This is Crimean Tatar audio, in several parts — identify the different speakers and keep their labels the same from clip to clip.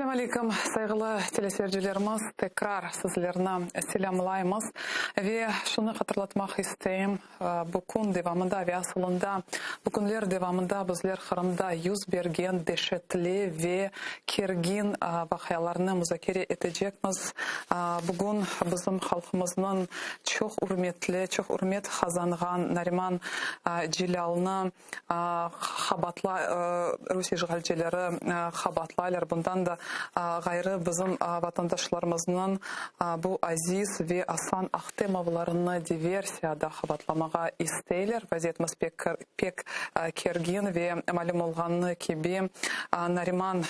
Speaker 1: Selâm aleyküm, sayğılı teleseyircilerimiz, tekrar sizlerni selâmlaymız ve şunı hatırlatmaq isteyim, bu kün devamında ve asılında bu künler devamında bizler Qırımda yüz bergen deşetli ve kergin vaqialarnı muzakere etecekmiz. Bugün bizim halqımıznıñ çoq ürmetli, çoq ürmet qazanğan Nariman Celâlnı qabaatla rus işğalcileri qabaatlaylar. Bundan da ğayrı, bizim vatandaşlarımıznıñ bu Aziz ve Asan Ahtemovlarnı diversiyada qabaatlamağa isteyler. Vaziyetimiz pek pek kergin ve malüm olğanı kibi, Nariman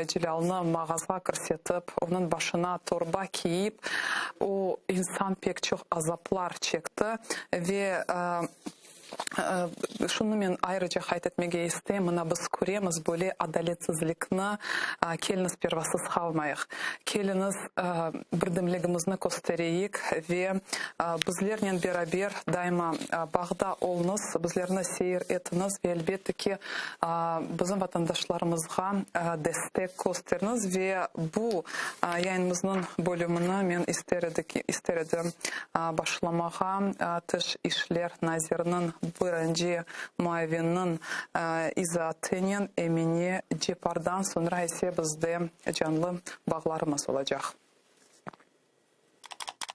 Speaker 1: Celâlnı mağazğa kirsetip, onıñ başına torba kiyip, o insan pek çoq azaplar çekti ve Şunı men ayrıca qayd etmege isteyim, mına biz köremiz böyle adaletsizlikni, keliñiz pervasız qalmayıq, keliñiz birdemligimizni köstereyik ve bizlernen beraber daima bağda oluñız, bizlerni seyir etiñiz ve elbette ki, bizim vatandaşlarımızğa destek kösteriñiz. Ve bu yayınımıznıñ bölümini men ister ister edim başlamağa Tış işler naziriniñ birinci muavininiñ izaatınen Emine Cepardan soñra ise bizde canlı bağlarımız olacaq.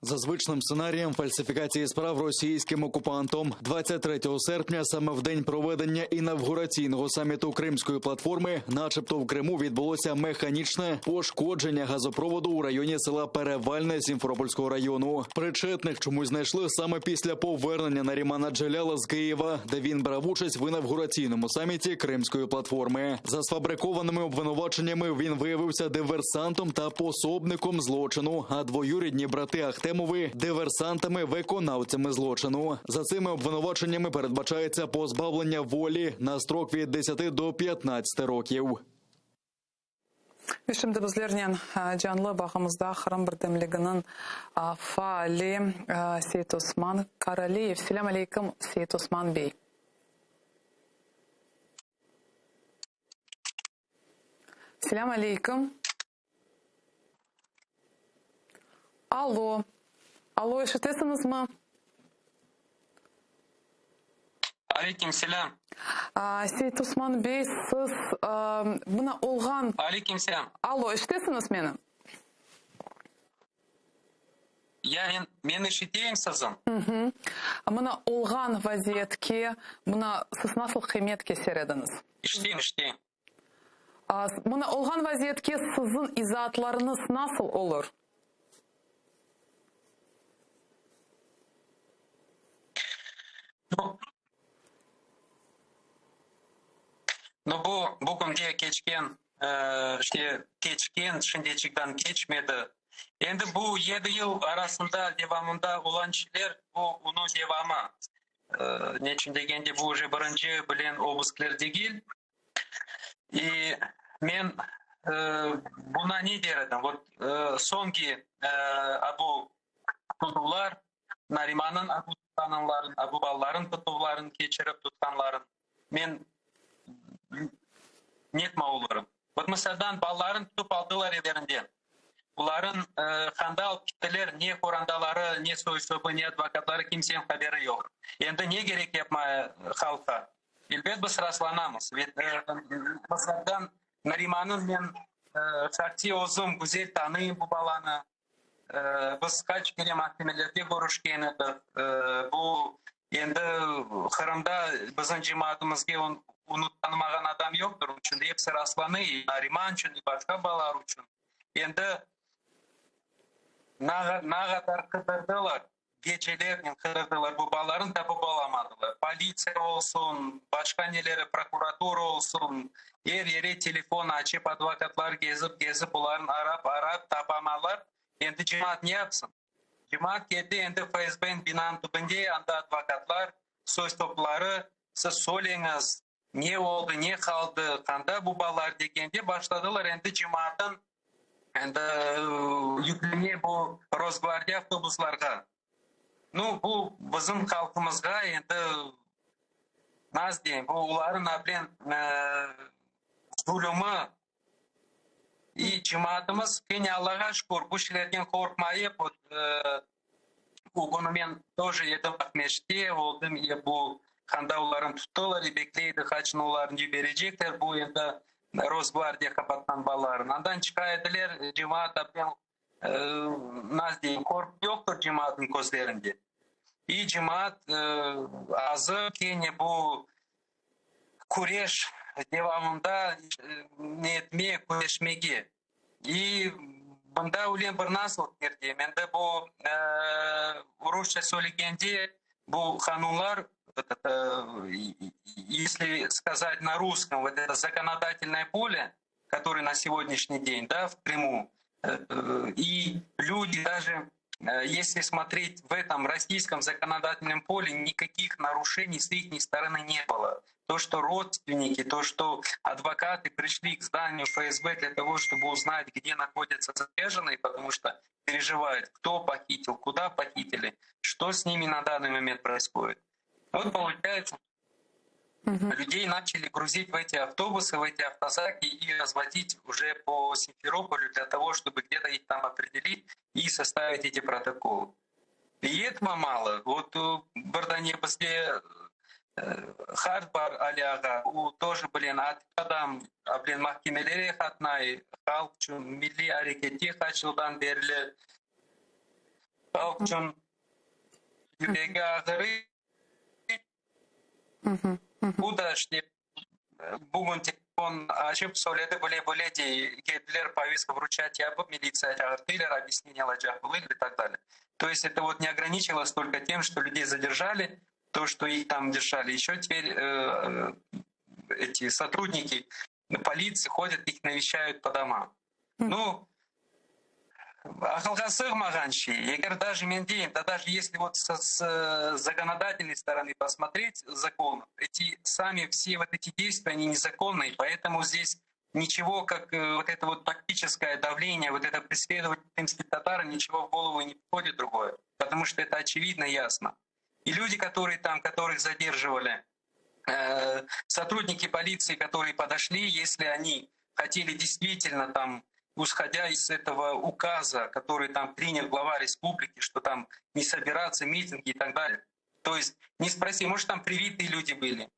Speaker 2: За звичним сценарієм фальсифікації справ російським окупантом 23 серпня, саме в день проведення інавгураційного саміту Кримської платформи, начебто в Криму відбулося механічне пошкодження газопроводу у районі села Перевальне Сімферопольського району. Причетних чомусь знайшли саме після повернення Нарімана Джеляла з Києва, де він брав участь в інавгураційному саміті Кримської платформи. За сфабрикованими обвинуваченнями він виявився диверсантом та пособником злочину, а двоюрідні брати Ахтемови диверсантами-виконавцями злочину. За цими обвинуваченнями передбачається позбавлення волі на строк від 10 до 15 років.
Speaker 1: Ve şimdi bizlernen canlı bağımızda Qırım birdemliginiñ faali Seytosman Karaliyev. Selâm aleyküm, Seytosman bey. Selâm aleyküm. Allo. Allo, eşitesiñizmi?
Speaker 3: Aleyküm selâm.
Speaker 1: Seytosman bey, siz mına olğan.
Speaker 3: Aleyküm selâm.
Speaker 1: Allo, eşitesiñiz meni?
Speaker 3: Ya men, men eşiteyim siziñ.
Speaker 1: Mına olğan vaziyetke, mına siz nasıl qıymet keser ediñiz?
Speaker 3: Eşiteyim, eşiteyim.
Speaker 1: Mına olğan vaziyetke siziñ izaatlarıñız nasıl olur?
Speaker 3: No, bu, bugünge keçken, işte, keçken, şimdiçikten keçmedi. Endi bu yedi yıl arasında, devamında olan şeyler, bu onıñ devamı. Neçün degende, bu uje birinci bilen obuskler degil. İ men buna ne der edim? Vot, soñki abu tutuvlar, Narimanıñ abu tutqanınların, abu balaların tutuvların keçirip tutqanların, men netma olurım. Vot, misaldan, balaların tutıp aldılar evlerinden. Buların qanda alıp kettiler, ne qorantaları, ne soy-sobu, ne advokatları, kimseniñ haberi yoq. Endi ne kerek yapmaya halqqa? Elbet, biz rastlanamız. Ve misaldan, Narimanıñ men şahsiy özüm güzel tanıyım bu balanı. Biz qaç kere mahkemelerde körüşken edik. Bu endi Qırımda bizim cemaatımızge onı tanımağan adam yoqtır. Onıñ içün episi rastlanı, i Nariman içün, i başqa balalar içün. Endi na qadar qıdırdılar, gecelernen qıdırdılar, bu balalarnı tapıp olamadılar. Politsiya olsun, başqa neleri, prokuratura olsun, er yere telefon açıp, advokatlar gezip-gezip bularnı arap-arap tapamalar. Endi cemaat ne yapsın? Cemaat keldi endi FSBniñ binanıñ tübünde, anda advokatlar, soy-sopları, siz söyleñiz, Ne oldı, ne qaldı, qanda bu balalar degende başladılar endi cemaatın endi yüklene bu Rosgvardiya avtobuslarğa. Nu, bu bizim halqımızğa endi naz deyim, bu oların ablen zulümi. cemaatımız kene Allağa şükür bu şeylerden qorqmayıp, vot o künü men тоже edim Aqmescitte oldım, e bu anda olarnı tuttılar i bekley edik qaçın olarnı yiberecekler, bu endi Rosgvardiya qapatqan balalarnı. Andan çıqa ediler, cemaat apten nasıl deyim, qorqu yoqtır cemaatnıñ közlerinde. İ cemaat azır kene bu küreş devamında ne etmege, küreşmege. İ bunda öyle bir nasıl fikir Endi bu rusça söylegende bu qanunlar, если сказать на русском, вот это законодательное поле, которое на сегодняшний день, да, в Крыму, и люди даже, если смотреть в этом российском законодательном поле, никаких нарушений с их стороны не было. То, что родственники, то, что адвокаты пришли к зданию ФСБ для того, чтобы узнать, где находятся задержанные, потому что переживают, кто похитил, куда похитили, что с ними на данный момент происходит. Вот получается, людей начали грузить в эти автобусы, в эти автозаки и разводить уже по Симферополю для того, чтобы где-то их там определить и составить эти протоколы. И этого мало. Вот bir dane bizde qart bar Ali ağa, o тоже, блин, adam, блин, mahkemelere qatnay, halq içün milliy areketke qaç yıldan berli halq içün yüregi ağırı. Bu da işte bugün telefon açıp söyledi, böyle böyle dey, keldiler повестка вручать yapıp, militsiya çağırttılar, объяснение alacaq и так далее. То есть это вот не ограничилось только тем, что людей задержали, то, что их там держали. Еще теперь эти сотрудники полиции ходят, их навещают по домам. Ну, aqılğa sığmağan şey. Eger даже men deyim, да даже если вот с законодательной стороны посмотреть закон, эти сами все вот эти действия, они незаконные, поэтому здесь ничего, как вот это вот тактическое давление, вот это преследование крымских татар, ничего в голову не приходит другое, потому что это очевидно ясно. И люди, которые там, которых задерживали, сотрудники полиции, которые подошли, если они хотели действительно там, исходя из этого указа, который там принял глава республики, что там не собираться, митинги и так далее. То есть не спроси, может там привитые люди были,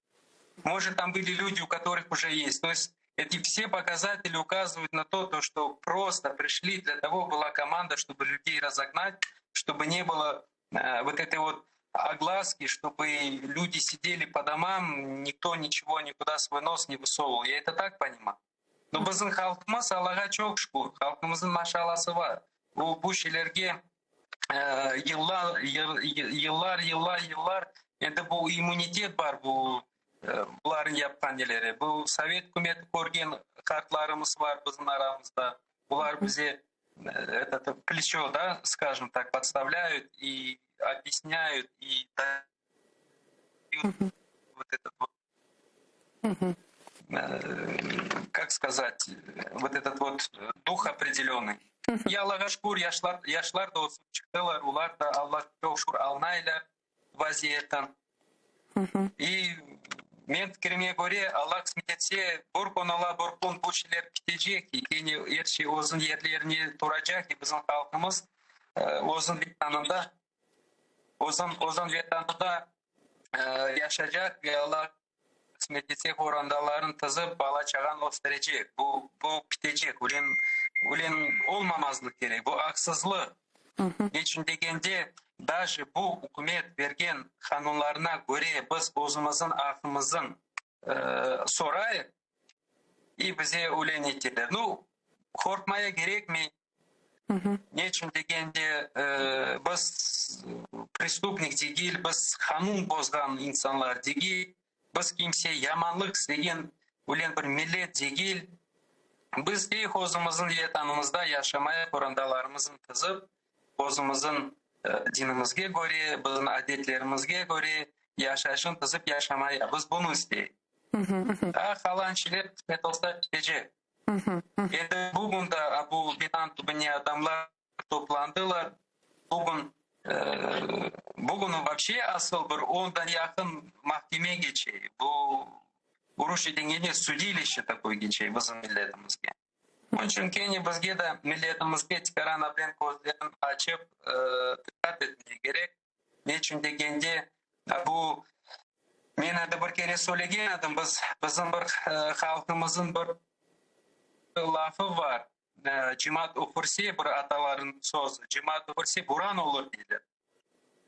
Speaker 3: может там были люди, у которых уже есть. То есть эти все показатели указывают на то, то, что просто пришли, для того была команда, чтобы людей разогнать, чтобы не было вот этой вот огласки, чтобы люди сидели по домам, никто ничего никуда свой нос не высовывал. Я это так понимаю. Но bizim halqımız Allağa çoq şükür, halqımıznıñ maşallası bar. Bu, bu şeylerge yıllar, yıllar, yıllar, yıllar, endi bu immunitet bar bu bularnıñ yapqan neleri. Bu Sovet ükümeti körgen qartlarımız bar bizim aramızda. Bular bize этот плечо, да, скажем так, подставляют и объясняют, и дают вот этот вот, как сказать, вот этот вот дух определенный. И Allağa şükür, yaşlar, yaşlar da ösip çıqtılar, olar da Alla çoq şükür añlaylar vaziyetten. И men fikirime köre, Alla qısmet etse, bir kün ola, bir kün bu şeyler bitecek, и kene er şey özüniñ yerlerine turacaq, и bizim halqımız özüniñ vetanında, özün, özüniñ vetanında yaşaycaq, ve Alla qısmet etse, qorantaların tizip, bala çağan östürecek. Bu, bu bitecek, ölen, ölen olmamazlıq kerek, bu aqsızlıq. Neçün degende, даже bu ükümet bergen qanunlarına köre biz özümizniñ aqımıznı sorayıq, и bize öyle neteler. Ну, qorqmaya kerekmey. Neçün degende, biz преступник degil, biz qanun bozğan insanlar degil, biz kimse yamanlıq istegen ölen bir millet degil. Biz tek özümizniñ vetanımızda yaşamaya qorantalarımıznı tizip, özümizniñ dinimizge köre, bizim adetlerimizge köre yaşayışın tizip yaşamaya. Biz bunı isteyik. A qalan şeyler qısmet olsa bitecek. Endi bugün de bu binanıñ tübüne adamlar toplandılar. Bugün bugün вообще asıl bir ondan yaqın mahkeme keçe. Bu rusça degende судилище такое keçe bizim milletimizge. Onıñ içün kene bizge de, milletimizge tikaran bilen közlerini açıp, diqqat etmege kerek. Ne içün degende, bu, men endi bir kere söylegen edim, biz, bizim bir halqımıznıñ bir lafı bar, Cemaat üfürse, bir atalarnıñ sözü, cemaat üfürse, buran olur deyler.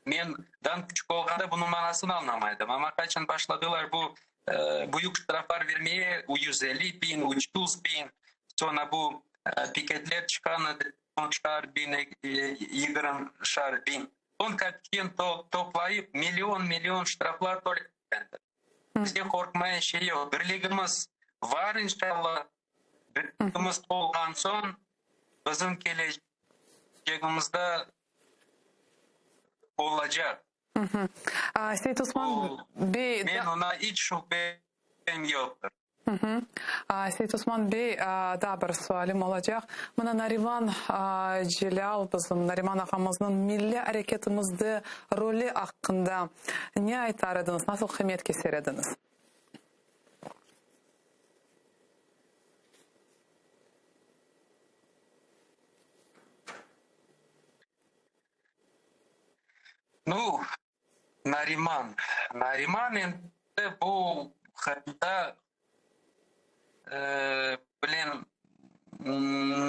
Speaker 3: Men dan küçük olğanda bunıñ manasını añlamaydım, amma qaçan başladılar bu büyük ştraflar vermeye, 150 biñ, 300 biñ, soñra bu piketler çıqqan edi, onşar biñ, yigirmişar biñ, on kapikten toplayıp million-million ştraflar tölendi. Bizge qorqmaya şey yoq, birligimiz var inşallah, birligimiz olğan soñ bizim kelecegimizde olacaq.
Speaker 1: Seyit Osman bey.
Speaker 3: Men oña iç şübem yoqtır.
Speaker 1: Seyit Osman bey, daa bir sualim olacaq. Mına Nariman Celâl, bizim Nariman ağamıznıñ milliy areketimizde roli aqqında ne aytar ediñiz, nasıl qıymet keser ediñiz?
Speaker 3: Nu, Nariman, Nariman endi bu Qırımda bilen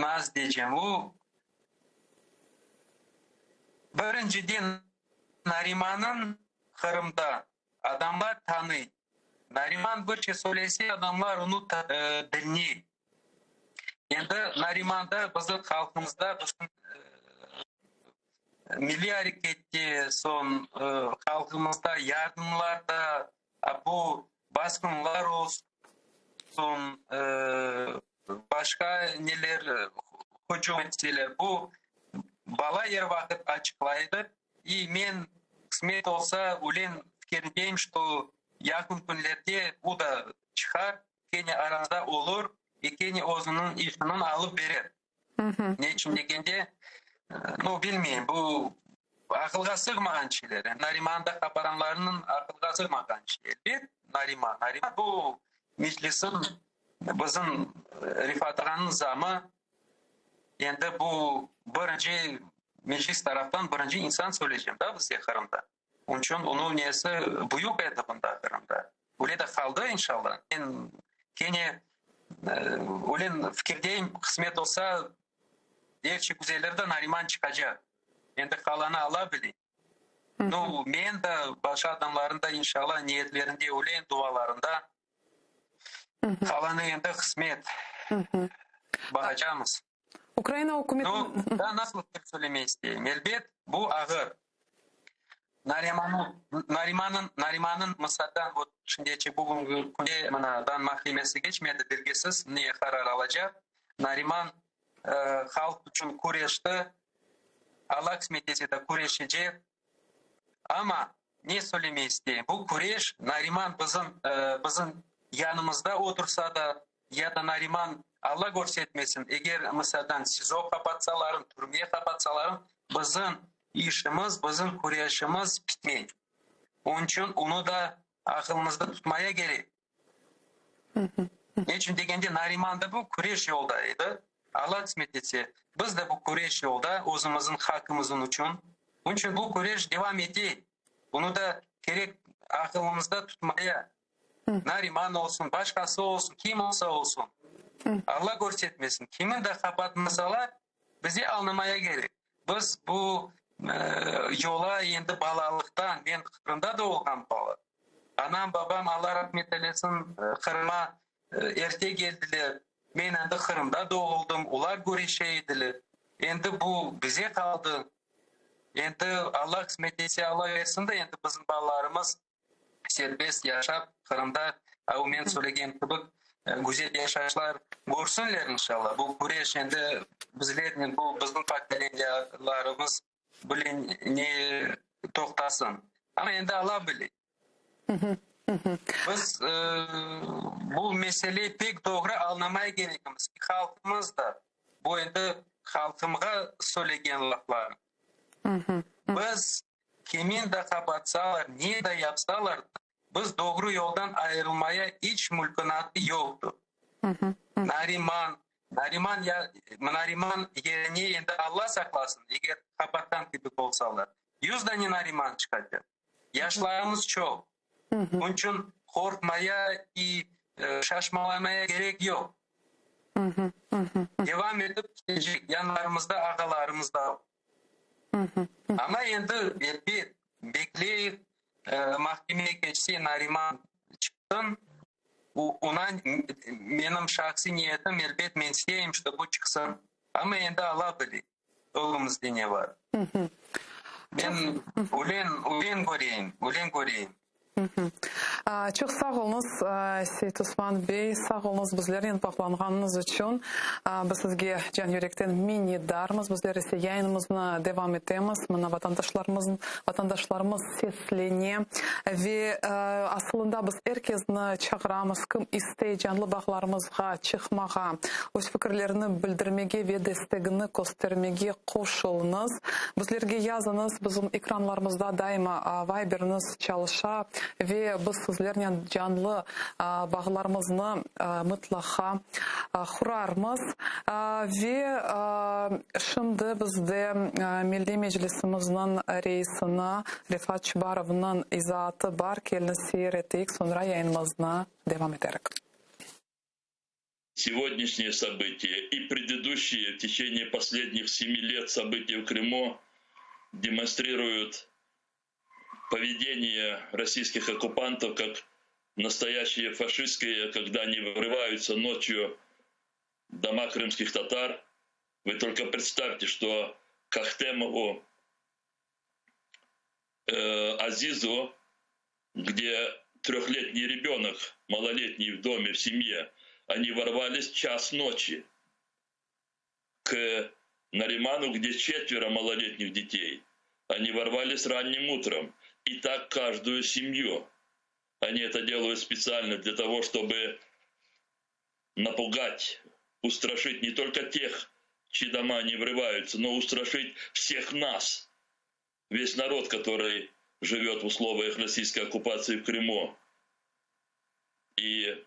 Speaker 3: naz diycem, o birinciden Narimanıñ Qırımda adamlar tanıy. Nariman bir şey söylese, adamlar onı diñley. Endi Narimanda bizim halqımızda, bizim milliy arekette, soñ halqımızda yardımlarda, bu basqınlar olsun, başqa neler hücum etseler, bu bala er vaqıt açıqlaydı. İ men, qısmet olsa, ülen fikirindeyim, şto yaqın künlerde bu da çıqar. Kene aramızda olur ve kene özüniñ işini alıp berer. Ne içün degende, nu, bilmeyim, bu aqılğa sığmağan şeyler. Narimanı da qaparanlarnıñ aqılğa sığmağan şey. Elbet, Nariman, Nariman bu Meclisniñ, bizim Refat ağanıñ zamı. Endi bu birinci Meclis taraftan birinci insan söyleycem da bizde Qırımda. Onıñ içün onıñ nesi büyük edi bunda Qırımda. Öyle de qaldı inşallah. Men kene öyle fikirdeyim, qısmet olsa, er şey güzelir de Nariman çıqacaq. Endi qalanı Alla bile. Nu, men de, başqa adamlarnıñ da inşallah niyetlerinde öyle, dualarında. Qalanı endi qısmet. Baqacamız.
Speaker 1: Ukraina ükümeti.
Speaker 3: Nu, daa nasıl etip söylemey isteyim? Elbet, bu ağır. Narimanıñ, Narimanıñ, Narimanıñ mısadan vot şimdiyeçe bugüngi künde mına dan mahkemesi keçmedi, belgisiz ne qarar alacaq. Nariman halq içün küreşti, Alla qısmet etse de küreşecek. Amma ne söylemey isteyim? Bu küreş Nariman bizim, bizim yanımızda otursa da, Ya da Nariman, Alla körsetmesin, eger mısadan SİZO qapatsalarım, türmeye qapatsalarım, bizim işimiz, bizim küreşimiz bitmey. Onıñ içün onı da aqılımızda tutmaya kerek. Ne içün degende, Nariman da bu küreş yolda edi. Alla qısmet etse, biz de bu küreş yolda özümizniñ haqqımızın içün. Onıñ içün bu küreş devam ete. Bunı da kerek aqılımızda tutmaya. Nariman olsun, başqası olsun, kim olsa olsun, Alla körsetmesin, kimin de qapatmasalar, bize añlamaya kerek. Biz bu yola endi balalıqtan, men Qırımda da olğan bala, anam, babam, Alla rahmet eylesin, Qırıma erte keldiler, men endi Qırımda doğuldım, olar küreşe ediler. Endi bu bize qaldı. Endi Alla qısmet etse, Alla versin de, endi bizim balalarımız serbest yaşap, Qırımda, o men söylegen kibi, güzel yaşayışlar körsünler, inşallah. Bu küreş endi bizlernen, bu bizim pokoleniyalarımız bile ne toqtasın. Amma endi Alla bile. Biz bu mesele pek doğru añlamay kerekimiz. Halqımız da, bu endi halqımğa söylegen laflarım. Biz Kimin de qapatsalar, ne de yapsalar, biz doğru yoldan ayırılmaya iç mülkünatı yoqtır. Nariman. Nariman ya Nariman yerine endi Alla saqlasın, eger qapatqan kibi olsalar, yüzdane Nariman çıqacaq. Yaşlarımız çoq. Onıñ içün qorqmaya i şaşmalamaya kerek yoq. Devam etip ketecek, yanlarımızda ağalarımız da. Amma endi elbet bekleyik, mahkeme keçse Nariman çıqsın. Oña menim şahsiy niyetim, elbet men isteyim, ştobu çıqsın. Amma endi Alla bile, ögümizde ne bar. Men ülen, ülen köreyim, ülen köreyim.
Speaker 1: Çoq sağ oluñız, Seytosman bey, sağ oluñız bizlernen bağlanğanıñız içün. Biz sizge can yürekten minnetdarmız. Bizler ise yayınımıznı devam etemiz. Mına vatandaşlarımız, vatandaşlarımız seslene ve asılında biz er kesni çağıramız, kim istey canlı bağlarımızğa çıqmağa, öz fikirlerini bildirmege ve destegini köstermege qoşulıñız. Bizlerge yazıñız, bizim ekranlarımızda daima Viber'niz çalışa ve biz sizlernen canlı bağlarımıznı mıtlaqa qurarmız. Ve şimdi bizde Milliy Meclisimizniñ reisini Refat Çubarovnıñ izaatı bar, keliñiz seyir eteyik, soñra yayınımıznı devam eterik.
Speaker 4: Сегодняшние события и предыдущие в течение последних семи лет события в Крыму демонстрируют поведение российских оккупантов как настоящие фашистские, когда они врываются ночью в дома крымских татар. Вы только представьте, что Кахтемову э, Азизу, где трехлетний ребенок, малолетний в доме, в семье, они ворвались в час ночи к Нариману, где четверо малолетних детей. Они ворвались ранним утром. И так каждую семью. Они это делают специально для того, чтобы напугать, устрашить не только тех, чьи дома они врываются, но устрашить всех нас, весь народ, который живет в условиях российской оккупации в Крыму. И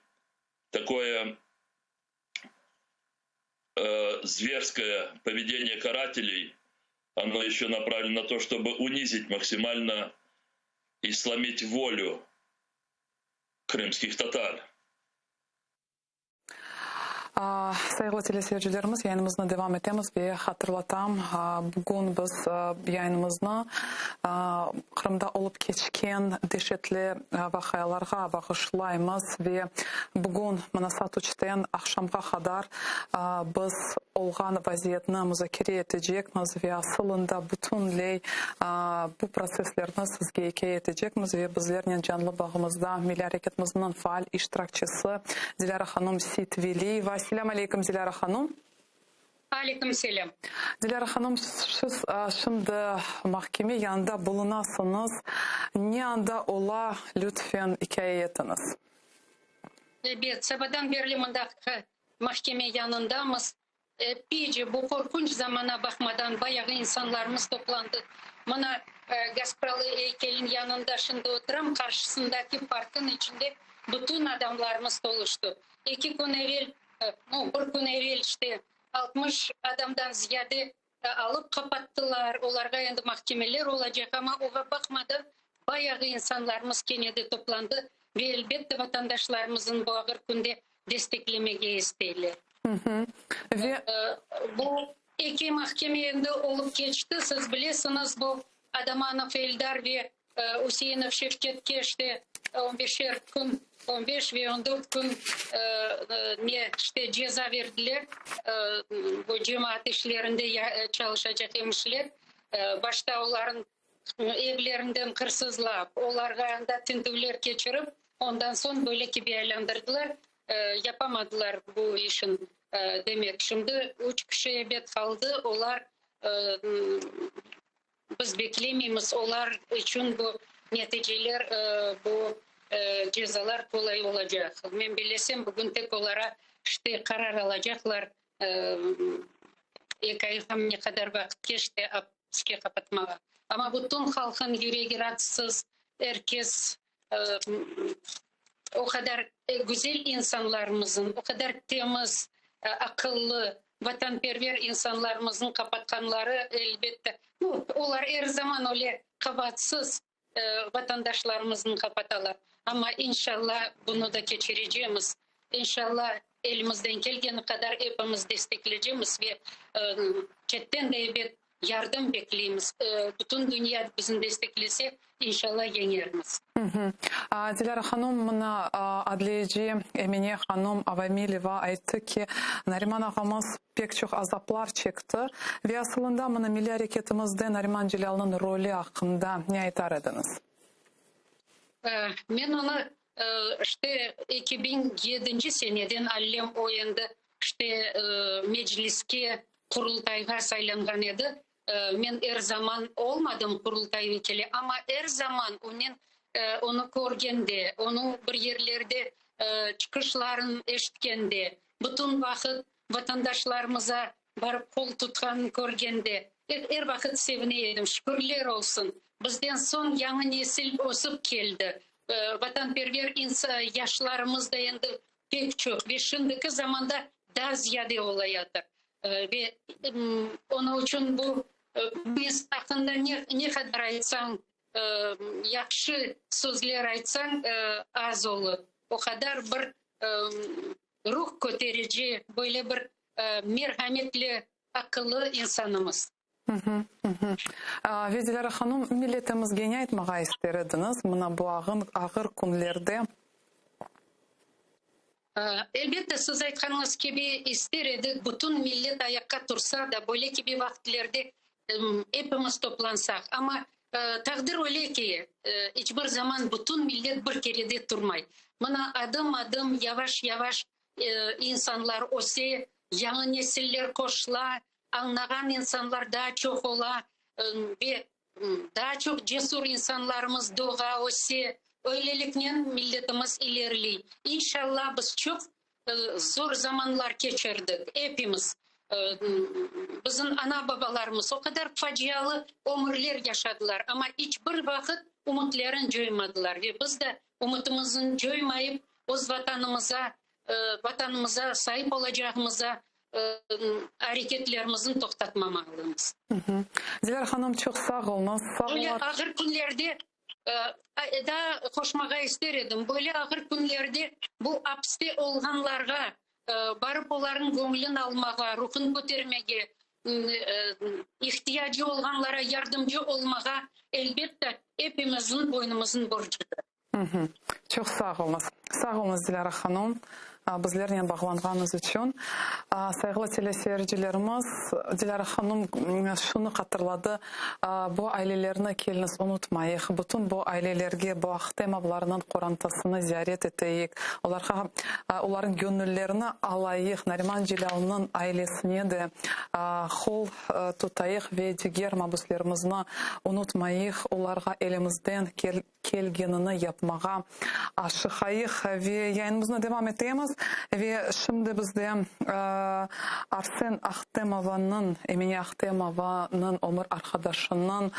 Speaker 4: такое э, зверское поведение карателей, оно еще направлено на то, чтобы унизить максимально и сломить волю крымских татар.
Speaker 1: Sayğılı teleseyircilerimiz, yayınımıznı devam etemiz ve hatırlatam, bugün biz yayınımıznı Qırımda olıp keçken deşetli vaqialarğa bağışlaymız ve bugün mına saat üçten aqşamğa qadar biz olğan vaziyetni muzakere etecekmiz ve asılında bütünley bu protsesslerni sizge ikâye etecekmiz ve bizlernen canlı bağımızda Milliy areketimizniñ faal iştirakçisi Dilâra hanım Seytveliyeva. Selâm aleyküm, Dilâra hanım.
Speaker 5: Aleyküm selâm.
Speaker 1: Dilâra hanım, siz şimdi mahkeme yanında bulunasıñız. Ne anda ola, lütfen ikâye etiñiz.
Speaker 5: Ebet, sabadan berli mında Mahkeme yanındamız. Epeyce bu qorqunç zamana baqmadan bayağı insanlarımız toplandı. Mına, Gaspralı eykelin yanında şimdi oturam, qarşısındaki parkın içinde bütün adamlarımız toluştı. Eki kün evel, no, bir kün evel işte 60 adamdan ziyade alıp qapattılar, olarğa endi mahkemeler olacaq, amma oğa baqmadan bayağı insanlarımız kene de toplandı ve elbette vatandaşlarımızın bu ağır künde desteklemege isteyler.
Speaker 1: Ve
Speaker 5: Bu eki mahkeme endi olıp keçti, siz bilesiñiz, bu Adamanov Eldar ve Üseinov Şevketke işte on beşer kün, on beş ve on dört kün ne işte ceza berdiler, bu cemaat işlerinde çalışacaq emişler. Başta olarnıñ evlerinden qırsızlap, olarğa anda tintüvler keçirip, ondan soñ böyle kibi aylandırdılar. Yapamadılar bu işin, demek. Şimdi üç kişi ebet qaldı, olar biz beklemeymiz, olar içün bu neticeler, bu cezalar qolay olacaq. Men bellesem, bugün tek olara işte qarar alacaqlar, eki ayğa ne qadar vaqıt keçti apiske qapatmağa. Amma bütün halqın yüregi raatsız, er kes o qadar güzel insanlarımızın, o qadar temiz. aqıllı, vatanperver insanlarımıznıñ qapatqanları, elbette, nu, olar er zaman öyle qabaatsız vatandaşlarımıznı qapatalar. Amma, inşalla, bunı da keçirecemiz. İnşalla, elimizden kelgeni qadar epimiz desteklecemiz ve çetten de, ebet, yardım bekleymiz. Bütün dünya bizni desteklese, inşalla, yeñermiz.
Speaker 1: Dilâra hanum, mına adliyeci Emine hanum Avamileva ayttı ki, Nariman ağamız pek çoq azaplar çekti ve asılında mına milliy areketimizde Nariman Celâlnıñ rolü aqqında ne aytar ediñiz?
Speaker 5: Men onı işte 2007 seneden allem o endi işte Mecliske, Qurultayğa saylanğan edi. Men er zaman olmadım Qurultay vekili, amma er zaman onen onı körgende, onıñ bir yerlerde çıqışların eşitkende, bütün vaqıt vatandaşlarımıza barıp qol tutqanın körgende, er vaqıt sevine edim. Şükürler olsun, bizden soñ yañı nesil ösip keldi. Vatanperver yaşlarımız da endi pek çoq ve şimdiki zamanda daa ziyade olayatır. Ve onıñ içün bu insan aqqında ne qadar aytsañ, yahşı sözler aytsañ, az olur. O qadar bir ruh köterici, böyle bir merhametli, aqıllı insanımız.
Speaker 1: Ve Dilâra hanım, milletimizge ne aytmağa ister ediñiz mına bu ağır künlerde?
Speaker 5: Elbette, siz aytqanıñız kibi, ister edik, bütün millet ayaqqa tursa da, böyle kibi vaqıtlerde epimiz toplansaq. Amma taqdir öyle ki, iç bir zaman bütün millet bir kerede turmay. Mına adım-adım, yavaş-yavaş insanlar öse, yañı nesiller qoşula, añlağan insanlar daa çoq ola ve Daa çoq cesur insanlarımız doğa, öse, öyleliknen milletimiz ilerley. İnşallah, biz çoq zor zamanlar keçirdik, epimiz. Bizim ana-babalarımız o qadar facialı ömürler yaşadılar, amma iç bir vaqıt ümütlerin coymadılar ve biz de ümütimizni coymayıp, öz Vatanımıza, Vatanımıza saip olacağımıza areketlerimizni toqtatmamalımız.
Speaker 1: Dilâra hanım, çoq sağ oluñız. Sağ
Speaker 5: Böyle ağır künlerde, daa qoşmağa ister edim, böyle ağır künlerde bu apiste olğanlarğa barıp olarnıñ göñlün almağa, ruhun kötermege, ihtiyacı olğanlara yardımcı olmağa, elbette, epimizniñ boynumıznıñ borcudır.
Speaker 1: Çoq sağ oluñız. Sağ oluñız, Dilâra hanım, bizlernen bağlanğanıñız içün. Sayğılı teleseyircilerimiz, Dilâra hanım şunı hatırladı, bu ailelerni keliñiz unutmayıq, bütün bu ailelerge, bu Ahtemovlarnıñ qorantasını ziyaret eteyik, olarğa, olarnıñ göñüllerini alayıq, Nariman Celâlnıñ ailesine de qol tutayıq ve diger mabüslerimizni unutmayıq, olarğa elimizden kelgenini yapmağa aşıqayıq. Ve yayınımıznı devam etemiz. Ve şimdi bizde Arsen Ahtemovanıñ, Emine Ahtemovanıñ ömür arqadaşınıñ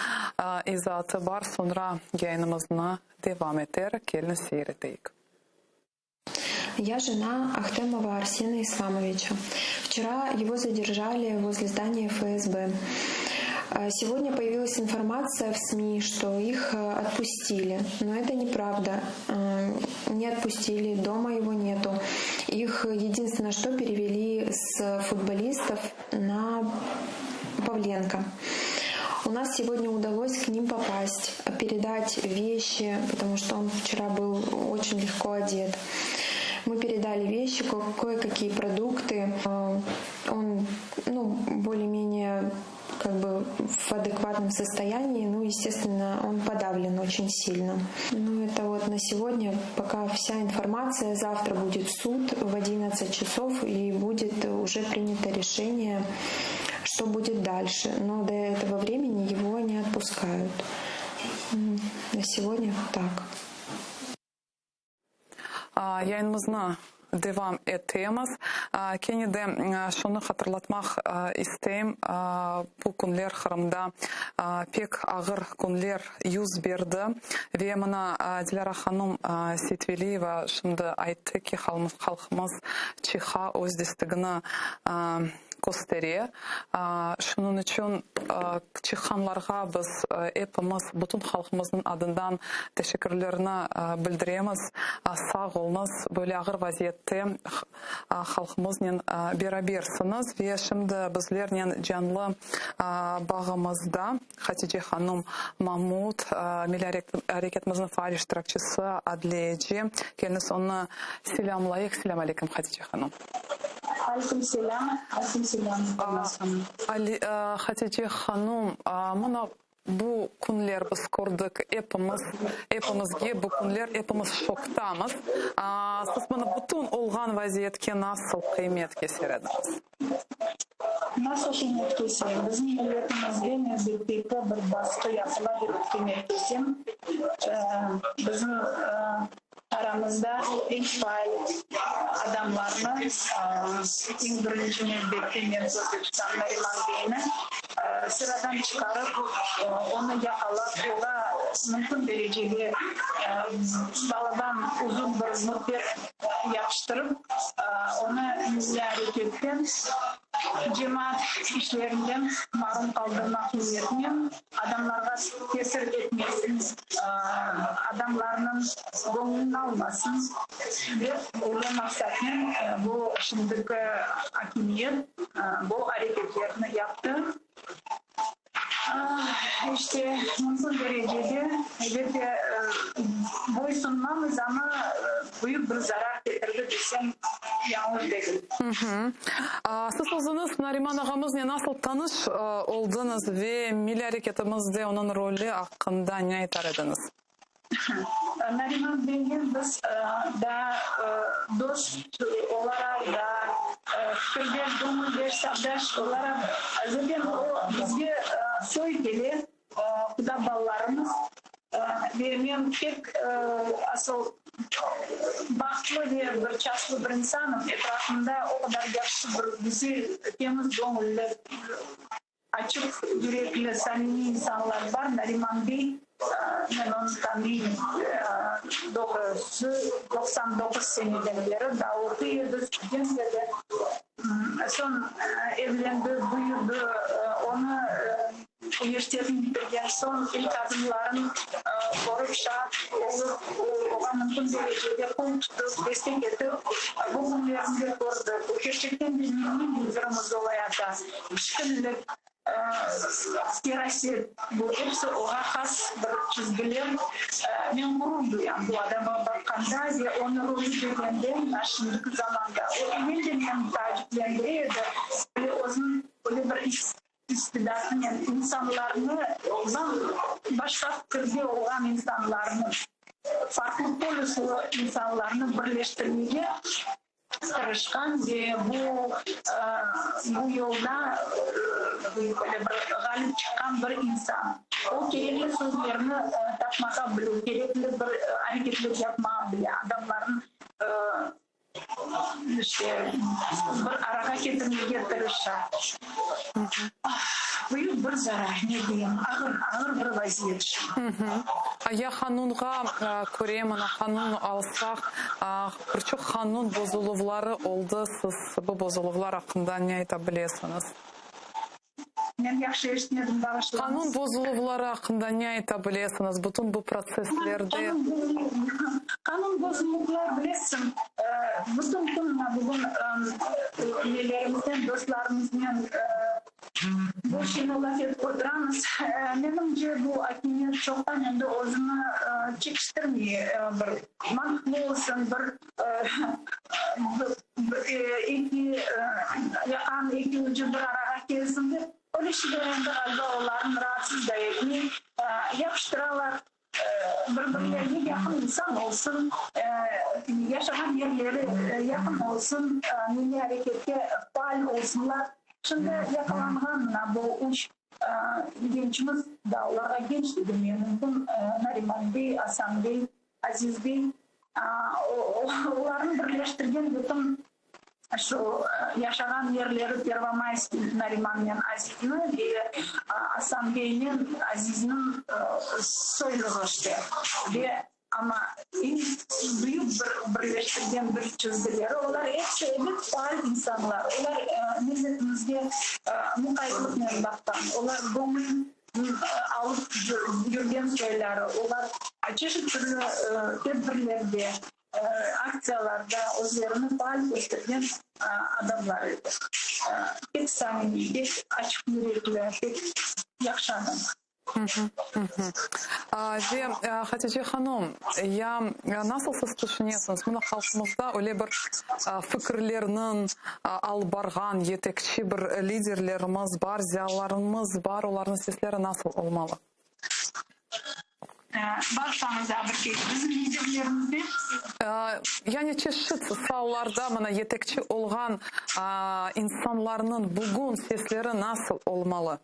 Speaker 1: izaatı bar, soñra yayınımıznı devam eter, keliñiz seyir eteyik.
Speaker 6: Я жена Ахтемова Арсена Исламовича. Вчера его задержали возле здания ФСБ. Сегодня появилась информация в СМИ, что их э, отпустили. Но это неправда. Э, не отпустили, дома его нету. Их единственное, что перевели с футболистов на Павленко. У нас сегодня удалось к ним попасть, передать вещи, потому что он вчера был очень легко одет. Мы передали вещи, кое-какие продукты. Э, он, ну, более-менее как бы в адекватном состоянии, ну, естественно, он подавлен очень сильно. Ну, это вот на сегодня пока вся информация. Завтра будет суд в 11 часов и будет уже принято решение, что будет дальше. Но до этого времени его не отпускают. На сегодня так.
Speaker 1: Yayınımıznı. devam etemiz. Kene de şunı hatırlatmaq isteyim, bu künler Qırımda pek ağır künler yüz berdi ve mına Dilâra hanım Seytveliyeva şimdi ayttı ki, halqımız çıqa, öz destegini köstere. Şunıñ içün çıqqanlarğa biz epimiz, bütün halqımıznıñ adından teşekkürlerni bildiremiz. Sağ oluñız, böyle ağır vaziyette halqımıznen berabersiñiz. Ve şimdi bizlernen canlı bağımızda Hatice hanım Mamut, Milliy areketimizniñ faal iştirakçisi, adliyeci. Keliñiz, onı selâmlayıq. Selâm aleyküm, Hatice hanım.
Speaker 7: Aleyküm selâm, aleyküm selâm, Gülnaz hanım.
Speaker 1: Hatice hanım, mına bu künler biz kördik epimiz, epimizge bu künler, epimiz şoktamız. Siz mına bütün olğan vaziyetke nasıl qıymet keser ediñiz?
Speaker 7: Nasıl qıymet kesem? Bizim milletimizge nevbetteki bir basqı yapıla dep qıymet kesem. Bizim Aramızda eñ faal adamlarnı, eñ birinci nevbette men közde tutam Nariman beyni, sıradan çıqarıp, onı yaqalap, oña mümkün derecede balaban uzun bir müddet yapıştırıp, onı milliy areketten, cemaat işlerinden marum qaldırmaq niyetinen Adamlarğa tesir etmesin, adamlarnıñ göñlüni almasın dep, öyle maqsatnen bu şimdiki akimiyet bu areketlerni yaptı. İşte, mümkün derecede, elbette, boysunmamız, amma büyük bir zarar ketirdi desem, yañlış degil.
Speaker 1: Siz özüñiz Nariman ağamıznen nasıl tanış oldıñız ve milliy areketimizde onıñ rolü aqqında ne aytar ediñiz?
Speaker 7: Nariman beynen biz daa dost olaraq, daa fikirdeş, göñüldeş, safdaş olaraq, zaten o bizge soy kele, quda balalarımız ve men pek asıl bahtlı ve bir çaslı bir insanım, etrafımda o qadar yahşı bir güzel, temiz göñülli, açıq yürekli, samimiy insanlar bar. Nariman bey, men onı tanıyım, doğrusı, 99 seneden beri, daa oquy edi, student edi. Soñ evlendi, büyüdi, onı Universitetni bitirgen soñ ilk adımların körip, şaat olıp, oğa mümkün derecede qol tutıp, destek etip, bu künlerni de kördik. O kerçekten de milliy liderimiz olayata. Pişkinlik, feraset, bu episi oğa has bir çizgiler. Men ğurur duyam bu adamğa baqqanda ve onı rolü degende, mına şimdiki zamanda. O evel de meni taaciplendire edi, böyle özüniñ öyle bir İstidatnen insanlarnı, başqa fikirde olğan insanlarnı, farqlı polüslı insanlarnı birleştirmege tırışqan ve bu bu yolda böyle bir ğalip çıqqan bir insan. O, kerekli sözlerni tapmağa bile, kerekli bir areketler yapmağa bile, adamlarnı İşte, bir arağa ketirmege tırışa. Büyük bir zarar, ne deyim, ağır, ağır bir vaziyet şu.
Speaker 1: Ya qanunğa köre, mına qanun alsaq, bir çoq qanun bozuluvları oldı, siz bu bozuluvlar aqqında ne ayta bilesiñiz?
Speaker 7: Men yahşı eşitmedim, bağışlañız.
Speaker 1: Qanun bozuluvları aqqında ne ayta bilesiñiz, bütün bu protsesslerde?
Speaker 7: Qanun bozuluvlar, bilesiñ, bütün kün mına bugün nelerimiznen, dostlarımıznen bu şeyni laf etip oturamız. Menimce, bu akimiyet çoqtan endi özüni çekiştirmey, bir mantıqlı olsun, bir Eki yaqan, eki ucu bir arağa kelsin dep, öyle şeyler endi ğaliba olarnı raatsız da etmey. Yapıştıralar, bir-birlerine yaqın insan olsun, yaşağan yerleri yaqın olsun, milliy areketke faal olsunlar. Şimdi yaqalanğan mına bu üç gençimiz, daa olarğa genç de demeye mümkün, Nariman bey, Asan bey, Aziz bey. Olarnı birleştirgen bütün şu yaşağan yerleri Pervomayskiy Narimannen Azizni ve Asan beynen Azizniñ soyluğı işte. Ve amma eñ büyük bir birleştirgen bir çizgileri, olar episi ebet faal insanlar, olar milletimizge muqaytlıqnen baqqan, olar göñül alıp yürgen soyları, olar çeşit türlü tedbirlerde, aktsiyalarda özlerini faal köstergen adamlar edi. Pek samimiy, pek açıq yürekli, pek yahşı adamlar.
Speaker 1: Ve, Hatice hanım, ya nasıl siz tüşünesiñiz, mına halqımızda öyle bir fikirlerniñ alıp barğan yetekçi bir liderlerimiz bar, ziyalılarımız bar, olarnıñ sesleri nasıl olmalı?
Speaker 7: Bağışlañız daa bir kere, bizim liderlerimiz ne?
Speaker 1: Yani çeşit saalarda mına yetekçi olğan insanlarnıñ bugün sesleri nasıl olmalı?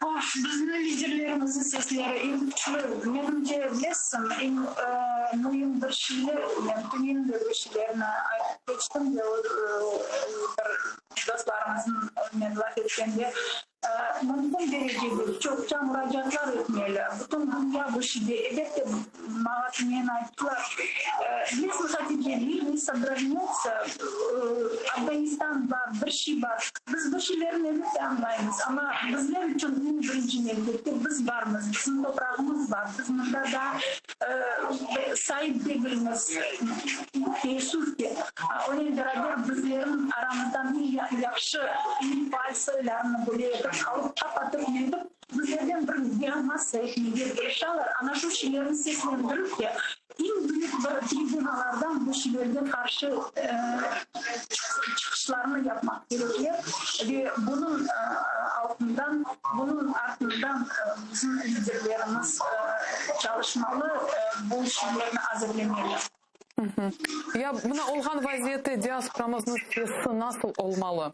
Speaker 7: Oh, bizim liderlerimizniñ sesleri eñ küçlü. Menimce, bilesiñ, eñ müim bir şeyler, men tünevin de bir şeylerni aytıp keçtim de, bir dostlarımıznen laf etkende, mümkün derecede çoqça muracaatlar etmeli. Bütün dünya bu şeyde, elbette, maña tünevin ayttılar, bilesiñ, Hatice, mir ne sodrognetsâ, Afganistan bar, bir şey bar. Biz bu şeylerni elbette añlaymız, amma bizler içün eñ birinci nevbette biz barmız, bizim toprağımız bar, biz mında daa saip degilmiz, teessüf ki. Onen beraber bizlerniñ aramızdan eñ yahşı, eñ faal soylarını böyle etip alıp qapatıp netip, bizlerden bir biomassa etmege tırışalar. Ana şu şeylerni seslendirip de, Eñ büyük bir tribunalardan bu şeylerge qarşı çıqışlarnı yapmaq kerekler ve bunıñ altından, bunıñ artından bizim liderlerimiz çalışmalı, bu şeylerni azırlemeli.
Speaker 1: Ya mına olğan vaziyette diasporamıznıñ sesi nasıl olmalı?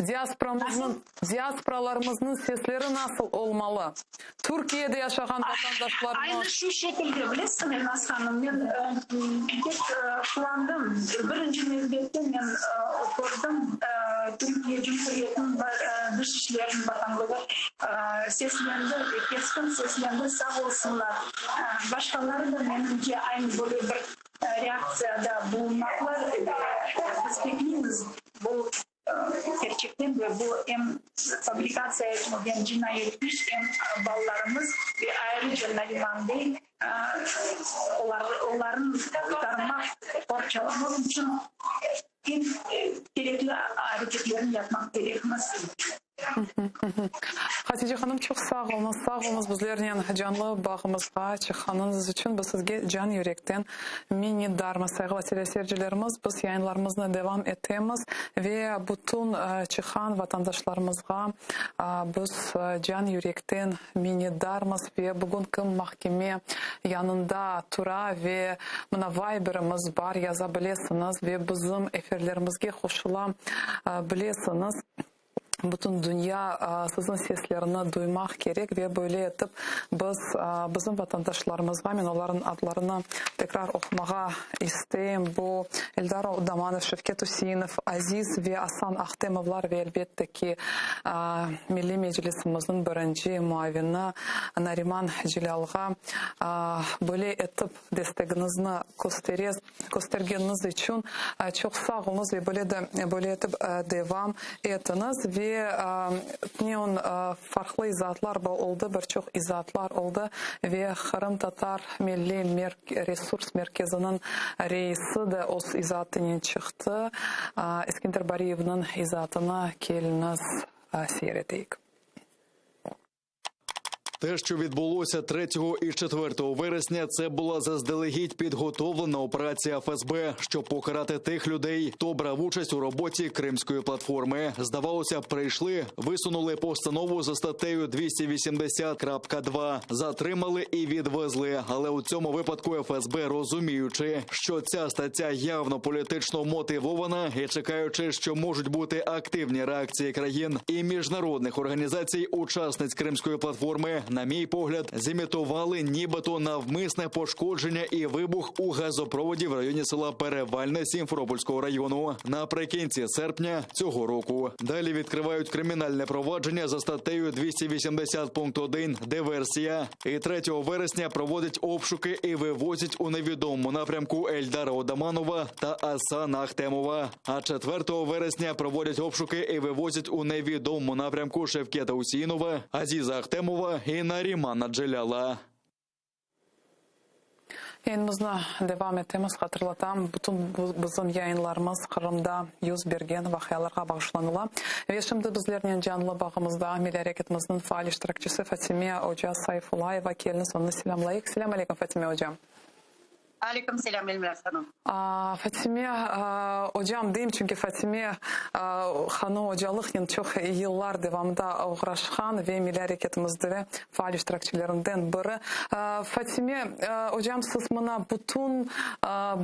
Speaker 1: Diasporamıznıñ, diasporalarımıznıñ sesleri nasıl olmalı? Türkiyede yaşağan vatandaşlarımız.
Speaker 7: Aynı şu şekilde, bilesiñmi, Elnaz hanım, men pek quvandım. Birinci nevbette men kördim, Türkiye Cumhuriyetiniñ Dış işler bakanlığı seslendi, keskin seslendi, sağ olsunlar. Başqaları da, menimce, aynı böyle bir reaktsiyada bulunmaqlar ve biz bekleymiz bu Kerçekten de bu em fabrikatsiya etilgen cinayet iş, em balalarımız ve ayrıca Nariman bey, olarnı qurtarmaq, qorçalamaq içün eñ kerekli areketlerni yapmaq kerekmiz.
Speaker 1: Hatice hanım, çoq sağ oluñız, sağ oluñız bizlernen canlı bağımızğa çıqqanıñız içün. Biz sizge can yürekten minnetdarmız. Sayğılı teleseyircilerimiz, biz yayınlarımıznı devam etemiz ve bütün çıqqan vatandaşlarımızğa biz can yürekten minnetdarmız. Ve bugün kim mahkeme yanında tura ve mına Viberimiz bar, yaza bilesiñiz ve bizim efirlerimizge qoşula bilesiñiz. Bütün dünya siziñ seslerini duymaq kerek ve böyle etip biz bizim vatandaşlarımızğa, men olarnıñ adlarını tekrar oqumağa isteyim, bu Eldar Odamanov, Şevket Üseinov, Aziz ve Asan Ahtemovlar ve elbette ki, Milliy Meclisimizniñ birinci muavini Nariman Celâlğa böyle etip destegiñizni köstergeniñiz içün çoq sağ oluñız ve böyle de böyle etip devam etiñiz. Ve tünevin farqlı izaatlar oldı, bir çoq izaatlar oldı ve Qırımtatar Milliy Resurs Merkeziniñ reisi de öz izaatınen çıqtı. Eskender Bariyevniñ izaatını keliñiz seyir eteyik.
Speaker 2: Те, що відбулося 3 і 4 вересня, це була заздалегідь підготовлена операція ФСБ, щоб покарати тих людей, хто брав участь у роботі Кримської платформи. Здавалося, прийшли, висунули постанову за статтею 280.2, затримали і відвезли. Але у цьому випадку ФСБ, розуміючи, що ця стаття явно політично мотивована і чекаючи, що можуть бути активні реакції країн і міжнародних організацій, учасниць Кримської платформи. на мій погляд, зімітували нібито навмисне пошкодження і вибух у газопроводі в районі села Перевальне Сімферопольського району наприкінці серпня цього року. Далі відкривають кримінальне провадження за статтею 280.1 «Диверсія». І 3 вересня проводять обшуки і вивозять у невідомому напрямку Ельдара Одаманова та Асана Ахтемова. А 4 вересня проводять обшуки і вивозять у невідомому напрямку Шевкета Усінова, Азіза Ахтемова і Нарімана Джеляла.
Speaker 1: Yayınımıznı devam etemiz. Hatırlatam, bütün bizim yayınlarımız Qırımda yüz bergen vaqialarğa bağışlanıla. Ve şimdi bizlernen canlı bağımızda Milliy areketimizniñ faal iştirakçisi Fatime oca Sayfullayeva. Keliñiz, onı selâmlayıq. Selâm aleyküm, Fatime ocam.
Speaker 8: Aleyküm selâm, Elmira hanım.
Speaker 1: Fatime ocam deyim, çünki Fatime hanım ocalıqnen çoq yıllar devamında oğraşqan ve milliy areketimizde faal iştirakçilerinden biri. Fatime ocam, siz mına bütün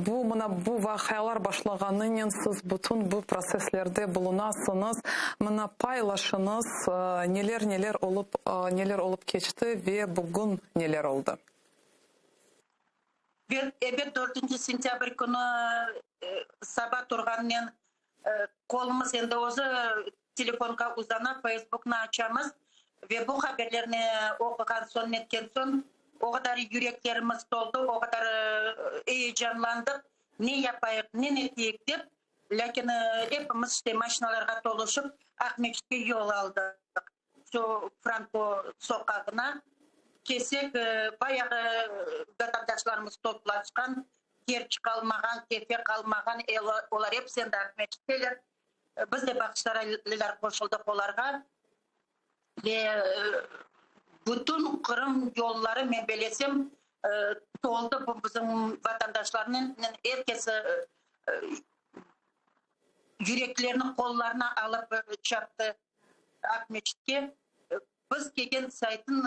Speaker 1: bu, mına bu vaqialar başlağanınen siz bütün bu protsesslerde bulunasıñız. Mına paylaşıñız, neler-neler olıp, neler olıp keçti ve bugün neler oldı?
Speaker 8: Ebet, dörtünci sentâbr künü saba turğannen qolumız endi özü telefonğa uzana, Feysbuknı açamız ve bu haberlerni oquğan soñ, netken soñ o qadar yüreklerimiz toldı, o qadar eyecanlandıq, ne yapayıq, ne neteyik dep, lâkin epimiz işte maşinalarğa toluşıp Aqmescitke yol aldıq. Şu Franko soqağına kelsek, bayağı vatandaşlarımız toplaşqan, Kerç qalmağan, Kefe qalmağan, olar episi endi Aqmescitteler. Biz de bağçasaraylılar qoşuldıq olarğa. Ve bütün Qırım yolları, men belesem, toldı bu bizim vatandaşlarnen, er kes yüreklerini qollarına alıp çaptı. Aqmescitke biz kelgen saytın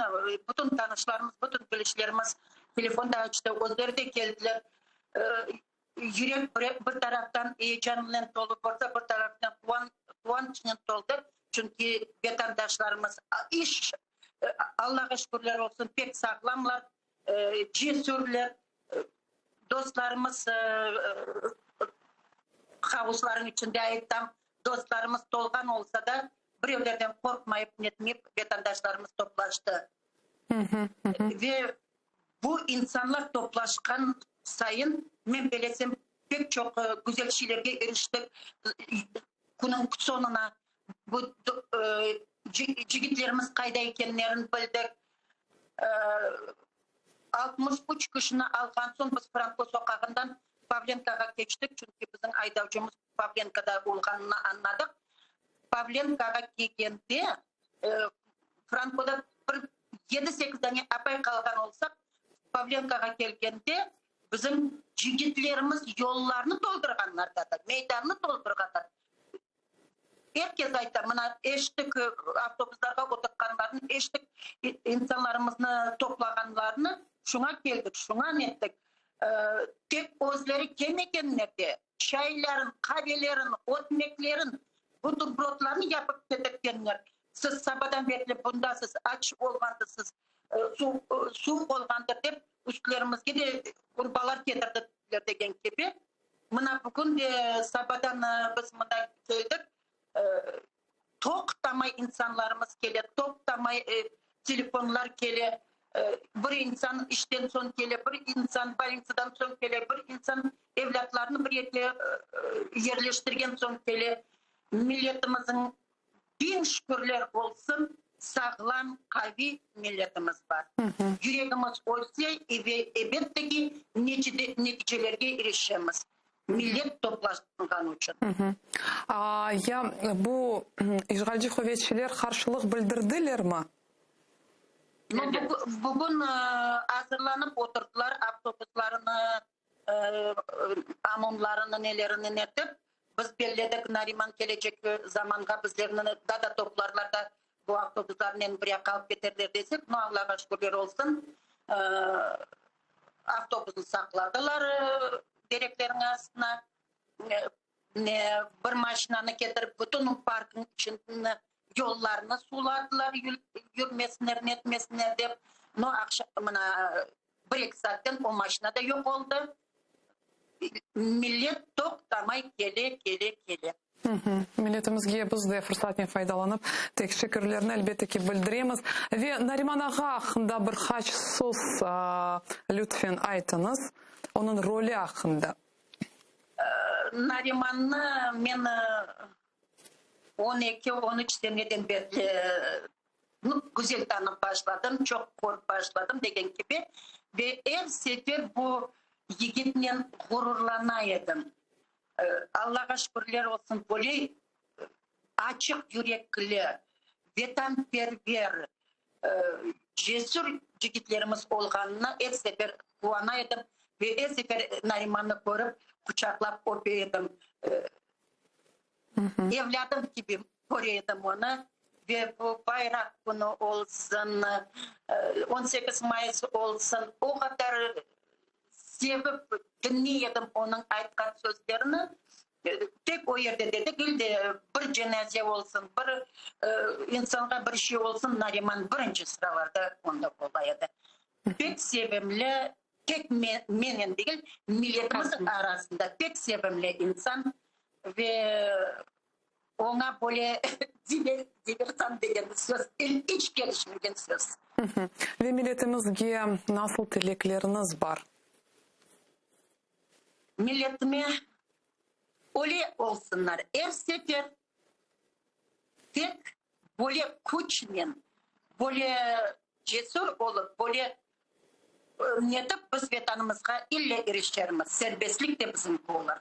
Speaker 8: bütün tanışlarımız, bütün bilişlerimiz telefon da açtı, özleri de keldiler. Yürek bir taraftan eyecannen tolu bolsa, bir taraftan quvançnen toldı, çünki vatandaşlarımız iş, Allağa şükürler olsun, pek sağlamlar, cesürler, dostlarımız havuzlarnıñ içinde aytam, dostlarımız tolğan olsa da, birevlerden qorqmayıp, netmeyip vatandaşlarımız toplaştı. Ve bu insanlar toplaşqan sayın, men belesem, pek çoq güzel şeylerge iriştik. Künüñ soñuna bu cigitlerimiz qayda ekenlerini bildik. 63 kişini alğan soñ biz Franko soqağından Pavlenkoğa keçtik, çünki bizim aydavcımız Pavlenkoda olğanını añladıq. Pavlenkoğa kelgende, Frankoda bir yedi-sekiz dane apay qalğan olsaq, Pavlenkoğa kelgende bizim cigitlerimiz yollarnı toldurğanlar da, meydannı toldurğanlar. Er kes ayta, mına eşittik avtobuslarğa oturtqanlarını, eşittik insanlarımıznı toplağanlarını, şuña keldik, şuña nettik. Tek özleri kelmegenler de, çayların, qavelerin, ötmeklerin, buterbrotlarını yapıp ketirtkenler. Siz sabadan berli bundasız, aç olğandırsız, suvuq olğandır dep, üstlerimizge de urbalar ketirdiler degen kibi. Mına bugün de sabadan biz mında keldik, toqtamay insanlarımız kele, toqtamay telefonlar kele. Bir insan işten soñ kele, bir insan bolnitsadan soñ kele, bir insan evlâtlarını bir yerge yerleştirgen soñ kele. Milletimizniñ Biñ şükürler olsun, sağlam, qaviy milletimiz bar. Yüregimiz ölse, elbette ki, neticelerge irişemiz, millet toplaşqanı içün.
Speaker 1: Ya bu işğalci quvetçiler qarşılıq bildirdilermi?
Speaker 8: Bugün azırlanıp oturdılar, avtobuslarını OMONlarını, nelerini netip, biz belledik, Nariman kelecek zamanğa bizlerni daa da toplarlar da, bu avtobuslarnen bir yaqqa alıp keterler desek, no, Allağa şükürler olsun, avtobusnı saqladılar tereklerniñ astına, ne, bir maşinanı ketirip, bütün parknıñ içini. Yollarnı suladılar, yürmesinler, netmesinler dep. No, aqşam, mına, bir-eki saatten o maşina da yoq oldı. Millet toqtamay kele, kele, kele.
Speaker 1: Milletimizge biz de fırsatnen faydalanıp, teşekkürlerni, elbette ki, bildiremiz. Ve Nariman ağa aqqında bir qaç söz, lütfen, aytıñız, onıñ rolü aqqında.
Speaker 8: Narimannı men on eki, 13 seneden berli güzel tanıp başladım, çoq körip başladım degen kibi. Ve er sefer bu yigitnen ğururlana edim. Allağa şükürler olsun, böyle açıq yürekli, vetanperver, cesür yigitlerimiz olğanına er sefer quvana edim ve er sefer Narimannı körip, quçaqlap öpe edim. Evlâdım kibi köre edim onı. Ve bu bayraq künü olsun, 18 mayıs olsun, o qadar sevip diñley edim onıñ aytqan sözlerini. Tek o yerde de degil de, bir cenaze olsun, bir insanğa bir şey olsun, Nariman birinci sıralarda onda ola edi. Pek sevimli, tek menen degil, milletimiz arasında pek sevimli insan ve oña böyle diversant degen söz iç kelişmegen söz.
Speaker 1: Ve milletimizge nasıl tilekleriñiz bar?
Speaker 8: Milletime öyle olsunlar, er sefer tek böyle küçnen, böyle cesür olıp, böyle netip biz Vetanımızğa ille irişermiz, serbestlik de bizimki olur.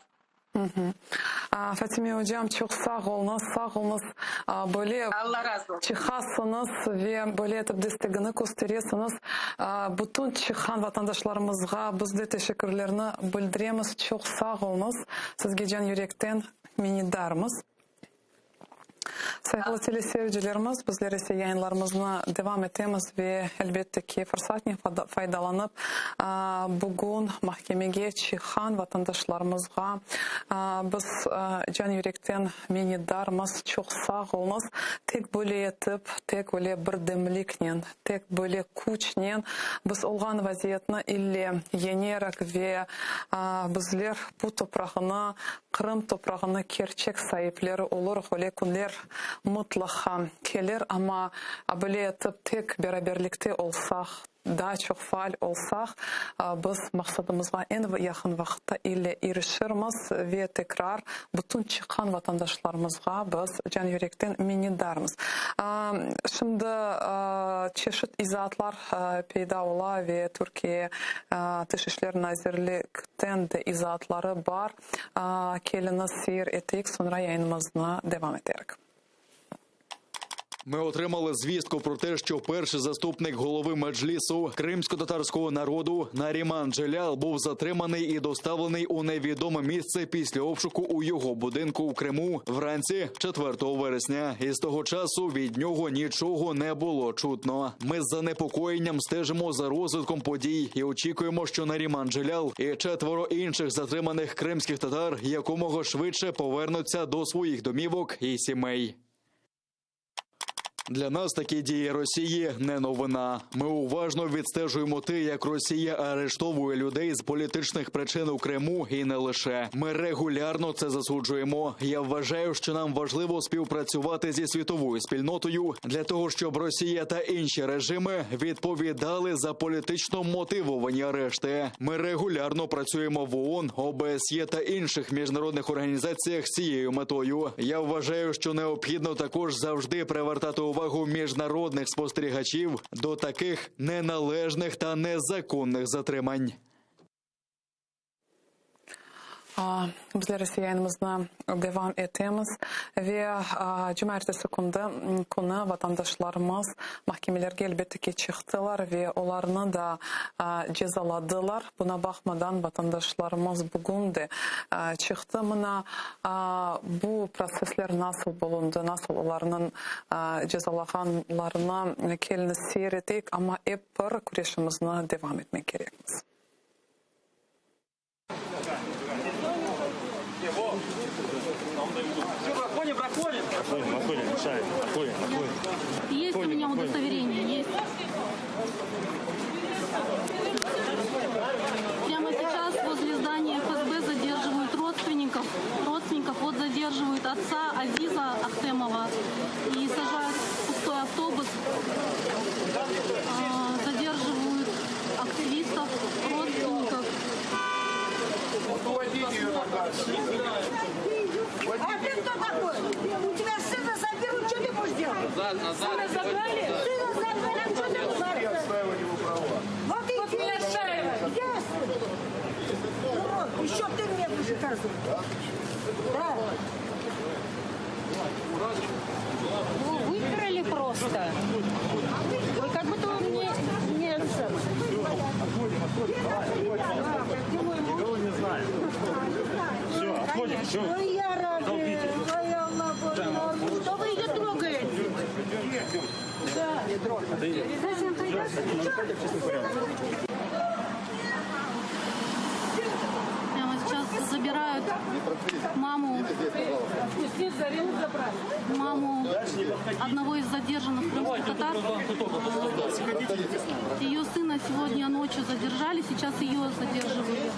Speaker 1: Fatime ocam, çoq sağ oluñız, sağ oluñız, böyle
Speaker 8: Alla razı olsun.
Speaker 1: çıqasıñız ve böyle etip destegini kösteresiñiz. Bütün çıqqan vatandaşlarımızğa biz de teşekkürlerni bildiremiz, çoq sağ oluñız, sizge can yürekten minnetdarmız. Sayğılı teleseyircilerimiz, bizler ise yayınlarımıznı devam etemiz ve, elbette ki, fırsatnen faydalanıp, bugün mahkemege çıqqan vatandaşlarımızğa biz can yürekten minnetdarmız, çoq sağ oluñız. Tek böyle etip, tek öyle birdemliknen, tek böyle küçnen biz olğan vaziyetni ille yeñerik ve bizler bu toprağını, Qırım toprağını kerçek saipleri olurıq, öyle künler mıtlaqa kelir, amma böyle etip tek beraberlikte olsaq, daa çoq faal olsaq, biz maqsadımızğa eñ yaqın vaqıtta ille irişirmiz ve tekrar bütün çıqqan vatandaşlarımızğa biz can-yürekten minnetdarmız. Şimdi çeşit izaatlar peyda ola ve Türkiye Tış işler nazirlikten de izaatları bar. Keliñiz seyir eteyik, soñra yayınımıznı devam eterik.
Speaker 2: Ми отримали звістку про те, що перший заступник голови меджлісу кримсько-татарського народу Наріман Джелял був затриманий і доставлений у невідоме місце після обшуку у його будинку в Криму вранці 4 вересня. І з того часу від нього нічого не було чутно. Ми з занепокоєнням стежимо за розвитком подій і очікуємо, що Наріман Джелял і четверо інших затриманих кримських татар якомога швидше повернуться до своїх домівок і сімей. Для нас такі дії Росії не новина. Ми уважно відстежуємо те, як Росія арештовує людей з політичних причин у Криму і не лише. Ми регулярно це засуджуємо. Я вважаю, що нам важливо співпрацювати зі світовою спільнотою для того, щоб Росія та інші режими відповідали за політично мотивовані арешти. Ми регулярно працюємо в ООН, ОБСЄ та інших міжнародних організаціях з цією метою. Я вважаю, що необхідно також завжди привертати увагу міжнародних спостерігачів до таких неналежних та незаконних затримань.
Speaker 1: Bizler ise yayınımıznı devam etemiz ve cumaertesi künü vatandaşlarımız mahkemelerge elbette ki çıqtılar ve olarnı da cezaladılar. Buna baqmadan vatandaşlarımız bugün de çıqtı. Mına bu protsessler nasıl bulundı, nasıl olarnıñ cezalağanlarını keliñiz seyir eteyik, amma ep bir küreşimizni devam etmek kerekmiz.
Speaker 9: Есть у меня удостоверение, есть. Прямо сейчас возле здания ФСБ задерживают родственников. Родственников вот задерживают отца Азиза Ахтемова и сажают в пустой автобус. Задерживают активистов, родственников.
Speaker 10: А ты кто такой? У тебя сына заберут, что ты будешь делать?
Speaker 11: Назад, назад.
Speaker 10: Сына забрали? Сына забрали, что ты будешь делать?
Speaker 12: Я отстаиваю его права.
Speaker 10: Вот иди. Где сын? Урод, еще ты мне будешь указывать. Да.
Speaker 5: Его выкрали просто. Ой, как будто он не, не это самое.
Speaker 12: Никого не знаю. Все, отходим, все.
Speaker 10: Ой, я рада. Ой, Аллах, Что вы ее трогаете? Да. Зачем ты
Speaker 9: Прямо сейчас забирают маму, маму одного из задержанных крымских татар. Ее сына сегодня ночью задержали, сейчас ее задерживают.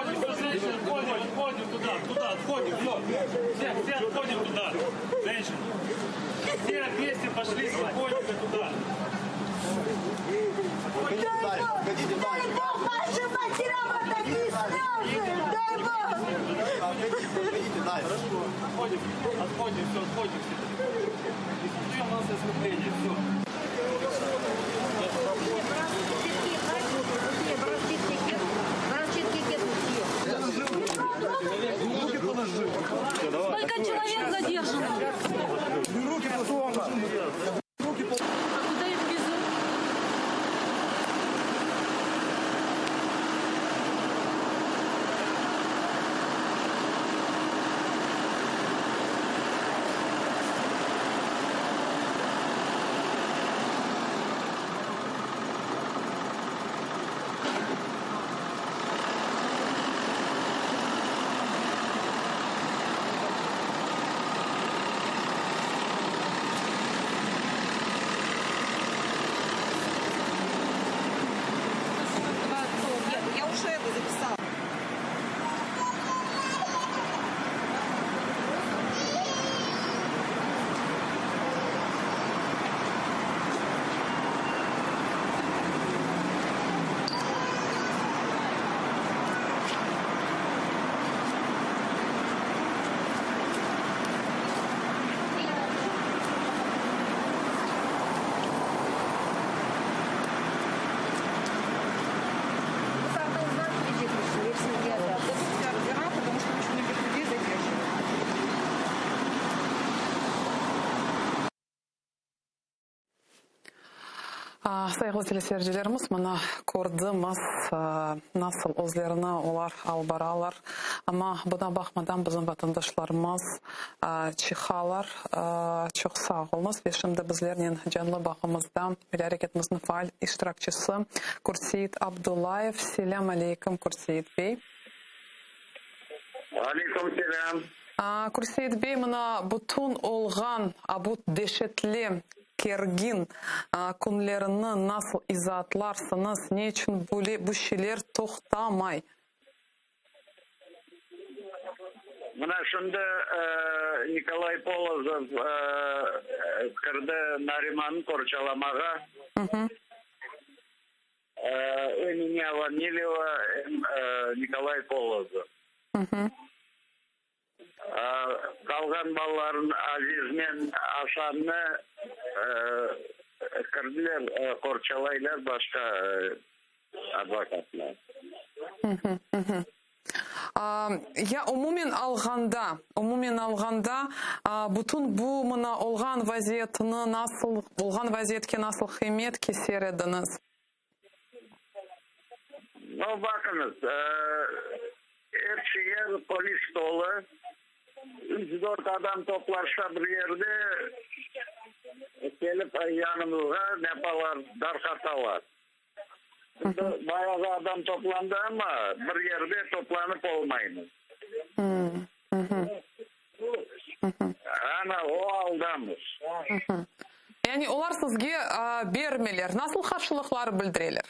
Speaker 13: Отходим, отходим туда, туда, отходим, все. Все, все отходим туда, женщины. Все вместе пошли спокойненько туда.
Speaker 10: Дай Бог, дай Бог вашим матерям вот такие слезы, дай Бог.
Speaker 13: Отходим, отходим, все, отходим. Не создаем массовое скопление, все.
Speaker 9: Сколько человек задержано?
Speaker 12: Руки
Speaker 9: А куда их везут?
Speaker 14: Я уже это записала.
Speaker 1: Потому что очень многих людей задерживают. Sayğılı teleseyircilerimiz, mına kördimiz, nasıl özlerini olar alıp baralar. Amma buna baqmadan bizim vatandaşlarımız çıqalar. Çoq sağ oluñız. Ve şimdi bizlernen canlı bağımızda Milliy areketimizniñ faal iştirakçisi Kürseit Abdullayev. Selâm aleyküm, Kürseit bey.
Speaker 15: Aleyküm selâm.
Speaker 1: Kürseit bey, mına bütün olğan bu deşetli, kergin künlerini nasıl izaatlarsıñız? Ne içün böyle bu şeyler toqtamay?
Speaker 15: Mına şimdi Nikolay Polozov kirdi Narimannı qorçalamağa. Em İnna Avamileva, em Nikolay Polozov. Qalğan balaların Aziznen Asannı kirdiler, qorçalaylar başqa advokatlar.
Speaker 1: Ya umumen alğanda, umumen alğanda, bütün bu mına olğan vaziyetni nasıl, olğan vaziyetke nasıl qıymet keser ediñiz?
Speaker 15: No, baqıñız, epsi yer polis tolu, üç-dört adam toplaşsa bir yerde, kelip yanımızğa ne yapalar, darqatalar. Şimdi bayağı adam toplandı, amma bir yerde toplanıp olmaymız. Ana, o aldamız.
Speaker 1: Yani olar sizge bermeyler. Nasıl qarşılıqlar bildireler?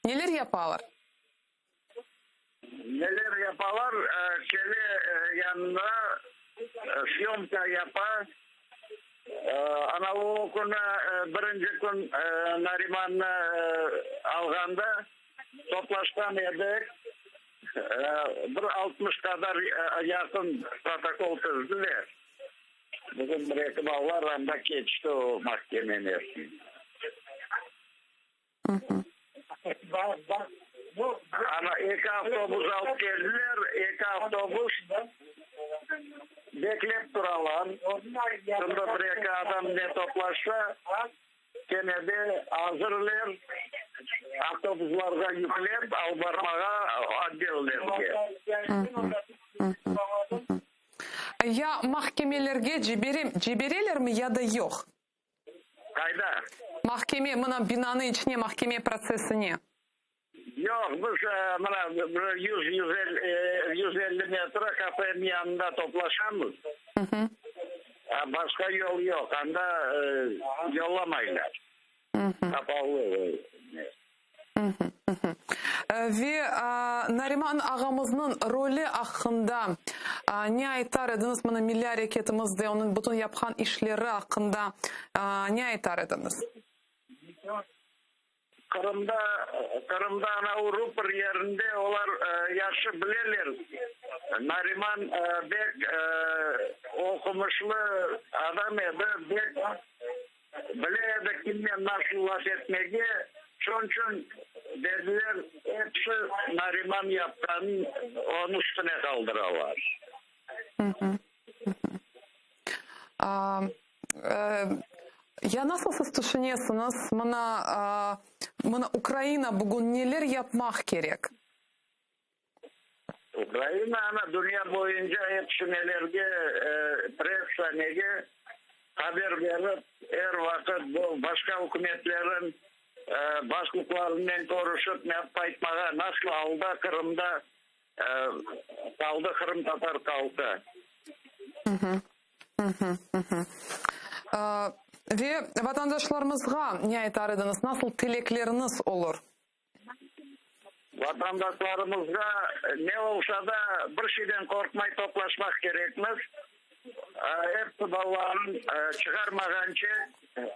Speaker 1: Neler yapalar?
Speaker 15: Neler yapalar? Kele yanına, syomka yapa. Ana, o künü, birinci kün Narimannı alğanda toplaşqan edik. Bir 60 qadar yaqın protokol tizdiler. Bizim bir-eki balalar anda keçti o mahkemeni. Ana, eki avtobus alıp keldiler, eki avtobus beklep turalar. Şimdi bir-eki adam ne toplaşsa, kene de azırlar avtobuslarğa yüklep alıp barmağa otdellerge.
Speaker 1: Ya mahkemelerge ciberelermi ya da yoq?
Speaker 15: Qayda?
Speaker 1: Mahkeme, mına, binanı içine, mahkeme protsessine.
Speaker 15: Yoq, biz, mına, bir yüz, 150 metre KPM yanında toplaşamız. Başqa yol yoq, anda yollamaylar. Qapalı.
Speaker 1: Ve Nariman ağamıznıñ rolü aqqında ne aytar ediñiz, mına, milliy areketimizde onıñ bütün yapqan işleri aqqında ne aytar ediñiz?
Speaker 15: Qırımda, Qırımda anavu rupor yerinde olar yahşı bileler, Nariman bek oqumışlı adam edi, bek Bile edi kimnen nasıl laf etmege, şoñ içün, dediler, episi Nariman yapqanın onıñ üstüne qaldıralar.
Speaker 1: Ya nasıl siz tüşünesiñiz, mına, mına Ukraina bugün neler yapmaq kerek?
Speaker 15: Ukraina, ana, dünya boyunca episi nelerge, pressa nege haber berip, er vaqıt bu başqa ükümetlerin başlıqlarınen körüşip, ne aytmağa, nasıl alda Qırımda qaldı qırımtatar halqı.
Speaker 1: Ve vatandaşlarımızğa ne aytar ediñiz, nasıl tilekleriñiz olur?
Speaker 15: Vatandaşlarımızğa ne olsa da, bir şeyden qorqmay toplaşmaq kerekmiz. Episi balalarnı çıqarmağance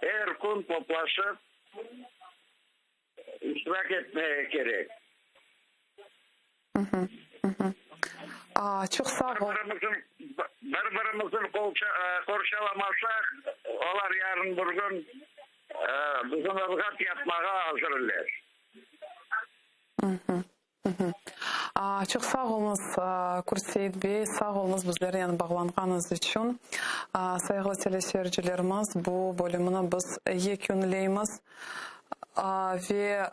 Speaker 15: er kün toplaşıp, iştirak etmege kerek.
Speaker 1: Çoq sağ ol.
Speaker 15: Bir-birimizni qorçalamasaq, olar yarın-bir kün bizni ırğat yapmağa azırlar.
Speaker 1: Çoq sağ oluñız, Qurtseit bey, sağ oluñız bizlernen bağlanğanıñız içün. Sayğılı teleseyircilerimiz, bu bölümini biz yekünleymiz ve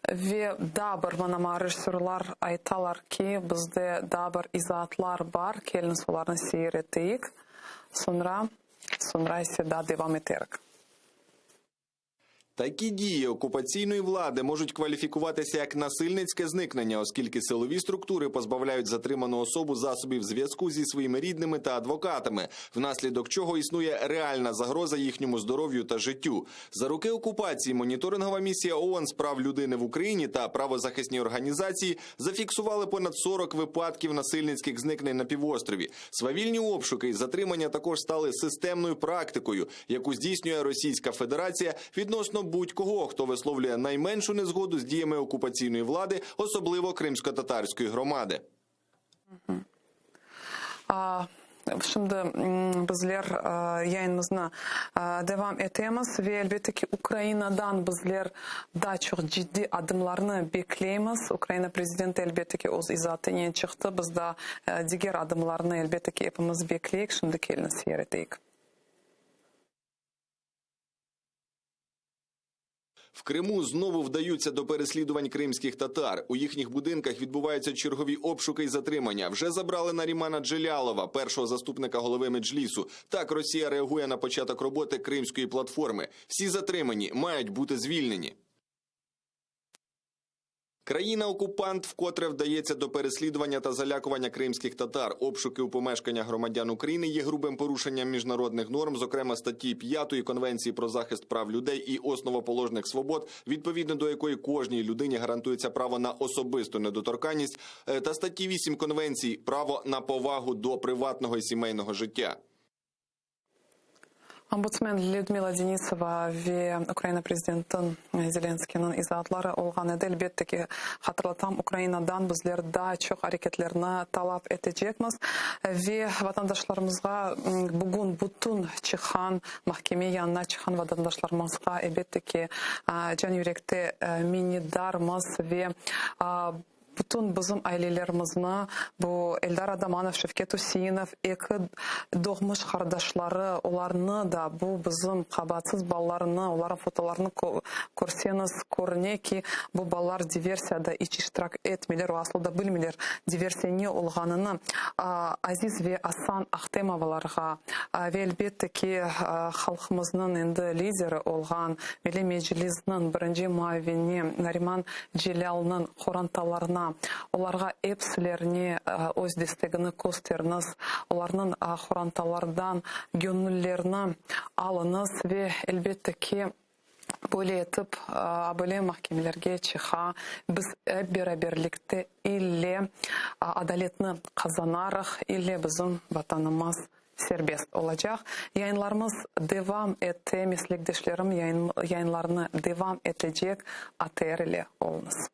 Speaker 1: Ve daa bir, mına, maña rejissörlar aytalar ki, bizde daa bir izaatlar bar, keliñiz olarnı seyir eteyik, soñra, soñra ise daa devam eterik.
Speaker 11: Такі дії окупаційної влади можуть кваліфікуватися як насильницьке зникнення, оскільки силові структури позбавляють затриману особу засобів зв'язку зі своїми рідними та адвокатами, внаслідок чого існує реальна загроза їхньому здоров'ю та життю. За роки окупації моніторингова місія ООН з прав людини в Україні та правозахисні організації зафіксували понад 40 випадків насильницьких зникнень на півострові. Свавільні обшуки і затримання також стали системною практикою, яку здійснює Російська Федерація відносно будь-кого, хто висловлює найменшу незгоду з діями окупаційної влади, особливо кримськотатарської громади.
Speaker 1: Şimdi bizler yayınımıznı devam etemiz ve, elbette ki, Ukrainadan bizler daa çoq ciddiy adımlarnı bekleymiz. Ukraina prezidenti, elbette ki, öz izaatınen çıqtı. Biz daa diger adımlarnı, elbette ki, epimiz bekleyik. Şimdi keliñiz seyir eteyik.
Speaker 11: В Криму знову вдаються до переслідувань кримських татар. У їхніх будинках відбуваються чергові обшуки й затримання. Вже забрали Нарімана Джелялова, першого заступника голови Меджлісу. Так Росія реагує на початок роботи Кримської платформи. Всі затримані мають бути звільнені. Країна-окупант вкотре вдається до переслідування та залякування кримських татар. Обшуки у помешканнях громадян України є грубим порушенням міжнародних норм, зокрема статті 5 Конвенції про захист прав людей і основоположних свобод, відповідно до якої кожній людині гарантується право на особисту недоторканність, е, та статті 8 Конвенції право на повагу до приватного і сімейного життя.
Speaker 1: Ombudsmen Lüdmila Denisova ve Ukraina prezidenti Zelenskıynıñ izaatları olğan edi. Elbette ki, hatırlatam, Ukrainadan bizler daa çoq areketlerni talap etecekmiz ve vatandaşlarımızğa, bugün bütün çıqqan, mahkeme yanına çıqqan vatandaşlarımızğa, elbette ki, can-yürekte minnetdarmız ve Bütün bizim ailelerimizni, bu Eldar Adamanov, Şevket Üseinov, eki doğmuş qardaşları, olarnı da, bu bizim qabaatsız balalarnı, olarnıñ fotolarını körseñiz, körüne ki, bu balalar diversiyada iç iştirak etmeyler, o aslı da bilmeyler diversiya ne olğanını. Aziz ve Asan Ahtemovalarğa ve, elbette ki, halqımıznıñ endi lideri olğan Milliy Meclisniñ birinci muavini Nariman Celâlnıñ qorantalarına, olarğa epsilerine öz destegini kösteriniz, olarnıñ qorantalardan göñüllerini alıñız ve, elbette ki, böyle etip, böyle mahkemelerge çıqa, biz ep beraberlikte ille adaletni qazanarıq, ille bizim Vatanımız serbest olacaq. Yayınlarımız devam ete, meslekdeşlerim yayınlarını devam etecek, ATR ile oluñız.